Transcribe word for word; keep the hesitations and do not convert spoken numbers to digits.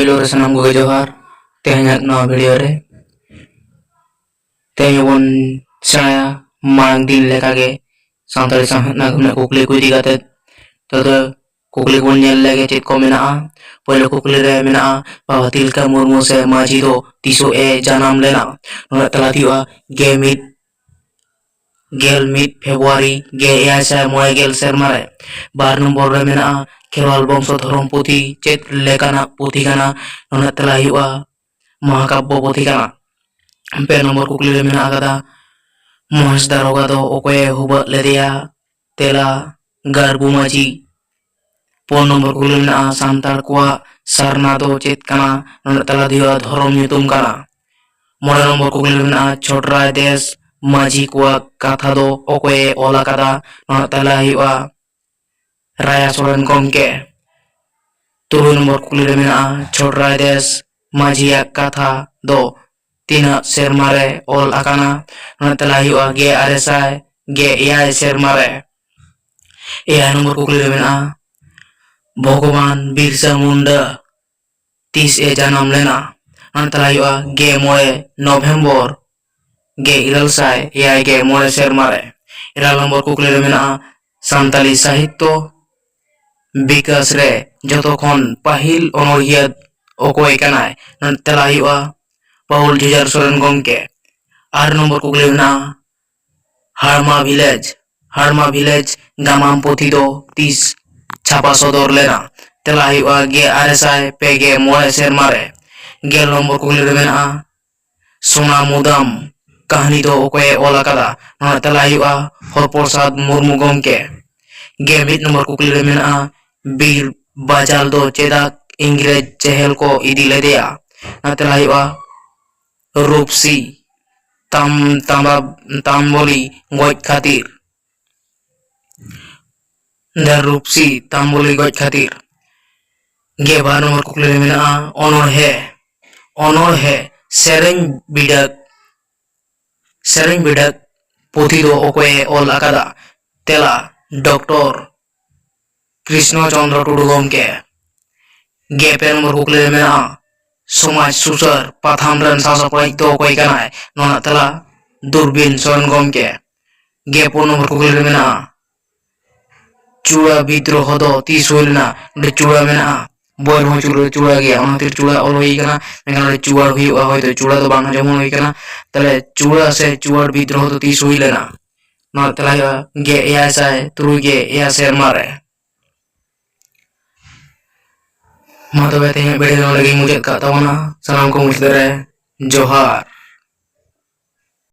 ᱯᱳᱭᱞᱳ ᱨᱮ ᱥᱟᱱᱟᱢ ᱠᱚᱜᱮ ᱡᱚᱦᱟᱨ᱾ ᱛᱮᱦᱮᱧᱟᱜ ᱱᱚᱣᱟ ᱵᱷᱤᱰᱤᱭᱳ ᱨᱮ ᱛᱮᱦᱮᱧ ᱵᱚᱱ ᱥᱮᱬᱟᱭᱟ ᱢᱟᱲᱟᱝ ᱫᱤᱱ ᱞᱮᱠᱟᱜᱮ ᱥᱟᱱᱛᱟᱲᱤ ᱥᱟᱶᱦᱮᱫ ᱱᱟᱜᱟᱢ ᱨᱮᱱᱟᱜ ᱠᱩᱠᱞᱤ ᱠᱚ ᱤᱫᱤ ᱠᱟᱛᱮ᱾ ᱛᱚᱵᱮ ᱠᱩᱠᱞᱤ ᱠᱚᱵᱚᱱ ᱧᱮᱞ ᱞᱮᱜᱮ ᱪᱮᱫ ᱠᱚ ᱢᱮᱱᱟᱜᱼᱟ᱾ ᱯᱳᱭᱞᱳ ᱠᱩᱠᱞᱤ ᱨᱮ ᱢᱮᱱᱟᱜᱼᱟ, ᱵᱟᱵᱟ ᱛᱤᱞᱠᱟᱹ ᱢᱩᱨᱢᱩ ᱥᱮ ᱢᱟᱹᱡᱷᱤ ᱫᱚ ᱛᱤᱥᱚᱜ ᱮ ᱡᱟᱱᱟᱢ ᱞᱮᱱᱟ? ᱱᱚᱰᱮ ᱛᱮᱞᱟ ᱦᱩᱭᱩᱜᱼᱟ ᱜᱮ ᱢᱤᱫ ᱜᱮᱞ ᱢᱤᱫ ᱯᱷᱮᱵᱽᱨᱩᱣᱟᱨᱤ ᱜᱮ ᱮᱭᱟᱭ ᱥᱟᱭ ᱢᱚᱬᱮ ᱜᱮᱞ ᱥᱮᱨᱢᱟ ᱨᱮ᱾ ᱵᱟᱨ ᱱᱚᱢᱵᱚᱨ ᱨᱮ ᱢᱮᱱᱟᱜᱼᱟ, ᱠᱷᱮᱨᱣᱟᱞ ᱵᱚᱝᱥᱚ ᱫᱷᱚᱨᱚᱢ ᱯᱩᱛᱷᱤ ᱪᱮᱫ ᱞᱮᱠᱟᱱᱟᱜ ᱯᱩᱛᱷᱤ ᱠᱟᱱᱟ? ᱱᱚᱰᱮ ᱛᱮᱞᱟ ᱦᱩᱭᱩᱜᱼᱟ ᱢᱚᱦᱟᱠᱟᱵᱵᱚ ᱯᱩᱛᱷᱤ ᱠᱟᱱᱟ᱾ ᱯᱮ ᱱᱚᱢᱵᱚᱨ ᱠᱩᱠᱞᱤ ᱨᱮ ᱢᱮᱱᱟᱜ ᱟᱠᱟᱫᱟ, ᱢᱚᱦᱮᱥ ᱫᱟᱨᱚᱜᱟ ᱫᱚ ᱚᱠᱚᱭᱮ ᱦᱩᱵᱟᱹᱜ ᱞᱮᱫᱮᱭᱟ? ᱛᱮᱞᱟ, ᱜᱟᱲᱵᱩ ᱢᱟᱹᱡᱷᱤ᱾ ᱯᱩᱱ ᱱᱚᱢᱵᱚᱨ ᱠᱩᱠᱞᱤ ᱨᱮ ᱢᱮᱱᱟᱜᱼᱟ, ᱥᱟᱱᱛᱟᱲ ᱠᱚᱣᱟᱜ ᱥᱟᱨᱱᱟ ᱫᱚ ᱪᱮᱫ ᱠᱟᱱᱟ? ᱱᱚᱰᱮ ᱛᱮᱞᱟ ᱫᱚ ᱦᱩᱭᱩᱜᱼᱟ ᱫᱷᱚᱨᱚᱢ ᱧᱩᱛᱩᱢ ᱠᱟᱱᱟ᱾ ᱢᱚᱬᱮ ᱱᱚᱢᱵᱚᱨ ᱠᱩᱠᱞᱤ ᱨᱮ ᱢᱮᱱᱟᱜᱼᱟ, ᱪᱷᱚᱴᱨᱟᱭ ᱫᱮᱥ ᱢᱟᱹᱡᱷᱤ ᱠᱚᱣᱟᱜ ᱠᱟᱛᱷᱟ ᱫᱚ ᱚᱠᱚᱭᱮ ᱚᱞ ᱟᱠᱟᱫᱟ? ᱱᱚᱰᱮ ᱛᱮᱞᱟ ᱦᱩᱭᱩᱜᱼᱟ ᱨᱟᱭᱟ ᱥᱚᱨᱮᱱ ᱜᱚᱢᱠᱮ᱾ ᱛᱩᱨᱩᱭ ᱱᱚᱢᱵᱚᱨ ᱠᱩᱠᱞᱤ ᱨᱮ ᱢᱮᱱᱟᱜᱼᱟ, ᱪᱷᱚᱴᱨᱟᱭ ᱫᱮᱥ ᱢᱟᱹᱡᱷᱤᱭᱟᱜ ᱠᱟᱛᱷᱟ ᱫᱚ ᱛᱤᱱᱟᱹᱜ ᱥᱮᱨᱢᱟ ᱨᱮ ᱚᱞ ᱟᱠᱟᱱᱟ? ᱱᱚᱰᱮ ᱛᱮᱞᱟ ᱦᱩᱭᱩᱜᱼᱟ ᱜᱮ ᱟᱨᱮ ᱥᱟᱭ ᱜᱮ ᱮᱭᱟᱭ ᱥᱮᱨᱢᱟ ᱨᱮ᱾ ᱮᱭᱟᱭ ᱱᱚᱢᱵᱚᱨ ᱠᱩᱠᱞᱤ ᱨᱮ ᱢᱮᱱᱟᱜᱼᱟ, ᱵᱷᱚᱜᱚᱵᱟᱱ ᱵᱤᱨᱥᱟ ᱢᱩᱱᱰᱟ ᱛᱤᱥ ᱮ ᱡᱟᱱᱟᱢ ᱞᱮᱱᱟ? ᱱᱚᱰᱮ ᱛᱮᱞᱟ ᱦᱩᱭᱩᱜᱼᱟ ᱜᱮ ᱢᱚᱬᱮ ᱱᱚᱵᱷᱮᱢᱵᱚᱨ ᱜᱮ ᱤᱨᱟᱹᱞ ᱥᱟᱭ ᱮᱭᱟᱭ ᱜᱮ ᱢᱚᱬᱮ ᱥᱮᱨᱢᱟ ᱨᱮ᱾ ᱤᱨᱟᱹᱞ ᱱᱚᱢᱵᱚᱨ ᱠᱩᱠᱞᱤ ᱨᱮ ᱢᱮᱱᱟᱜᱼᱟ, ᱥᱟᱱᱛᱟᱞᱤ ᱥᱟᱦᱤᱛᱛᱚ ᱵᱤᱠᱟᱥ ᱨᱮ ᱡᱚᱛᱚ ᱠᱷᱚᱱ ᱯᱟᱹᱦᱤᱞ ᱚᱱᱚᱬᱦᱤᱭᱟᱹ ᱚᱠᱚᱭ ᱠᱟᱱᱟᱭ? ᱱᱚᱰᱮ ᱛᱮᱞᱟ ᱦᱩᱭᱩᱜᱼᱟ ᱯᱟᱹᱣᱩᱞ ᱡᱩᱡᱷᱟᱹᱨ ᱥᱚᱨᱮᱱ ᱜᱚᱢᱠᱮ᱾ ᱟᱨ ᱱᱚᱢᱵᱚᱨ ᱠᱩᱠᱞᱤ ᱢᱮᱱᱟᱜᱼᱟ, ᱦᱟᱲᱢᱟ ᱵᱷᱤᱞᱮᱡᱽ, ᱦᱟᱲᱢᱟ ᱵᱷᱤᱞᱮᱡᱽ ᱜᱟᱢᱟᱢ ᱯᱩᱛᱷᱤ ᱫᱚ ᱛᱤᱥ ᱪᱷᱟᱯᱟ ᱥᱚᱫᱚᱨ ᱞᱮᱱᱟ? ᱛᱮᱞᱟ ᱦᱩᱭᱩᱜᱼᱟ ᱜᱮ ᱟᱨᱮ ᱥᱟᱭ ᱯᱮ ᱜᱮ ᱢᱚᱬᱮ ᱥᱮᱨᱢᱟ ᱨᱮ᱾ ᱜᱮᱞ ᱱᱚᱢᱵᱚᱨ ᱠᱩᱠᱞᱤ ᱨᱮ ᱢᱮᱱᱟᱜᱼᱟ, ᱥᱳᱱᱟ ᱢᱩᱫᱟᱢ ᱠᱟᱹᱦᱱᱤ ᱫᱚ ᱚᱠᱚᱭᱮ ᱚᱞ ᱟᱠᱟᱫᱟ? ᱱᱚᱣᱟ ᱛᱮᱞᱟ ᱦᱩᱭᱩᱜᱼᱟ ᱦᱚᱨᱯᱨᱚᱥᱟᱫᱽ ᱢᱩᱨᱢᱩ ᱜᱚᱢᱠᱮ᱾ ᱜᱮ ᱢᱤᱫ ᱱᱚᱢᱵᱚᱨ ᱠᱩᱠᱞᱤ ᱨᱮ ᱢᱮᱱᱟᱜᱼᱟ, ᱵᱤᱨ ᱵᱟᱡᱟᱞ ᱫᱚ ᱪᱮᱫᱟᱜ ᱤᱝᱨᱮᱡᱽ ᱡᱮᱦᱮᱞ ᱠᱚ ᱤᱫᱤ ᱞᱮᱫᱮᱭᱟ? ᱱᱚᱣᱟ ᱛᱮᱞᱟ ᱦᱩᱭᱩᱜᱼᱟ ᱨᱩᱯᱥᱤ ᱛᱟᱢ ᱛᱟᱢᱵᱟ ᱛᱟᱢᱵᱚᱞᱤ ᱜᱚᱡ ᱠᱷᱟᱹᱛᱤᱨ᱾ ᱫᱟ ᱨᱩᱯᱥᱤ ᱛᱟᱢᱵᱚᱞᱤ ᱜᱚᱡ ᱠᱷᱟᱹᱛᱤᱨ᱾ ᱜᱮ ᱵᱟᱨ ᱱᱚᱢᱵᱚᱨ ᱠᱩᱠᱞᱤ ᱨᱮ ᱢᱮᱱᱟᱜᱼᱟ, ᱚᱱᱚᱬᱦᱮ ᱚᱱᱚᱬᱦᱮ ᱥᱮᱨᱮᱧ ᱵᱤᱰᱟᱹᱜ ᱥᱮᱨᱮᱧ ᱵᱤᱰᱟᱹᱜ ᱯᱩᱛᱷᱤ ᱫᱚ ᱚᱠᱚᱭᱮ ᱚᱞ ᱟᱠᱟᱫᱟ? ᱛᱮᱞᱟ, ᱰᱚᱠᱴᱚᱨ ᱠᱨᱤᱥᱱᱚ ᱪᱚᱱᱫᱨᱚ ᱴᱩᱰᱩ ᱜᱚᱢᱠᱮ᱾ ᱜᱮᱞ ᱯᱮ ᱱᱚᱢᱵᱚᱨ ᱠᱩᱠᱞᱤ ᱨᱮ ᱢᱮᱱᱟᱜᱼᱟ, ᱥᱚᱢᱟᱡᱽ ᱥᱩᱥᱟᱹᱨ ᱯᱟᱛᱷᱟᱢ ᱨᱮᱱ ᱥᱟᱥᱟᱯᱲᱟᱣᱤᱡ ᱫᱚ ᱚᱠᱚᱭ ᱠᱟᱱᱟᱭ? ᱱᱚᱣᱟ ᱨᱮᱱᱟᱜ ᱛᱮᱞᱟ ᱫᱩᱨᱵᱤᱱ ᱥᱚᱨᱮᱱ ᱜᱚᱢᱠᱮ᱾ ᱜᱮᱞ ᱯᱩᱱ ᱱᱚᱢᱵᱚᱨ ᱠᱩᱠᱞᱤ ᱨᱮ ᱢᱮᱱᱟᱜᱼᱟ, ᱪᱩᱲᱟ ᱵᱤᱫᱽᱨᱳᱦᱚ ᱫᱚ ᱛᱤᱥ ᱦᱩᱭ ᱞᱮᱱᱟ? ᱚᱸᱰᱮ ᱪᱩᱲᱟ ᱢᱮᱱᱟᱜᱼᱟ, ᱵᱳᱭ ᱨᱮᱦᱚᱸ ᱪᱩᱲᱟ, ᱪᱩᱲᱟ ᱜᱮᱭᱟ, ᱚᱱᱟ ᱠᱷᱟᱹᱛᱤᱨ ᱪᱩᱲᱟ ᱚᱞ ᱦᱩᱭ ᱠᱟᱱᱟ, ᱢᱮᱱᱠᱷᱟᱱ ᱚᱸᱰᱮ ᱪᱩᱣᱟᱲ ᱦᱩᱭᱩᱜᱼᱟ, ᱦᱚᱭᱛᱳ ᱪᱩᱲᱟ ᱫᱚ ᱵᱟᱝ ᱟᱸᱡᱚᱢ ᱦᱩᱭ ᱠᱟᱱᱟ᱾ ᱛᱟᱦᱞᱮ ᱪᱩᱲᱟ ᱥᱮ ᱪᱩᱣᱟᱲ ᱵᱤᱫᱽᱨᱳᱦᱚ ᱫᱚ ᱛᱤᱥ ᱦᱩᱭ ᱞᱮᱱᱟ? ᱱᱚᱣᱟ ᱛᱮᱞᱟ ᱦᱩᱭᱩᱜᱼᱟ ᱜᱮᱞ ᱮᱭᱟᱭ ᱥᱟᱭ ᱛᱩᱨᱩᱭ ᱜᱮᱞ ᱮᱭᱟᱭ ᱥᱮᱨᱢᱟ ᱨᱮ᱾ ᱢᱟ ᱛᱚᱵᱮ ᱛᱮᱦᱮᱧᱟᱜ ᱵᱷᱤᱰᱤᱭᱳ ᱫᱚ ᱱᱚᱸᱰᱮ ᱜᱤᱧ ᱢᱩᱪᱟᱹᱫ ᱠᱟᱜ ᱛᱟᱵᱚᱱᱟ᱾ ᱥᱟᱱᱟᱢ ᱠᱚ ᱢᱩᱪᱟᱹᱫ ᱨᱮ ᱡᱚᱦᱟᱨ᱾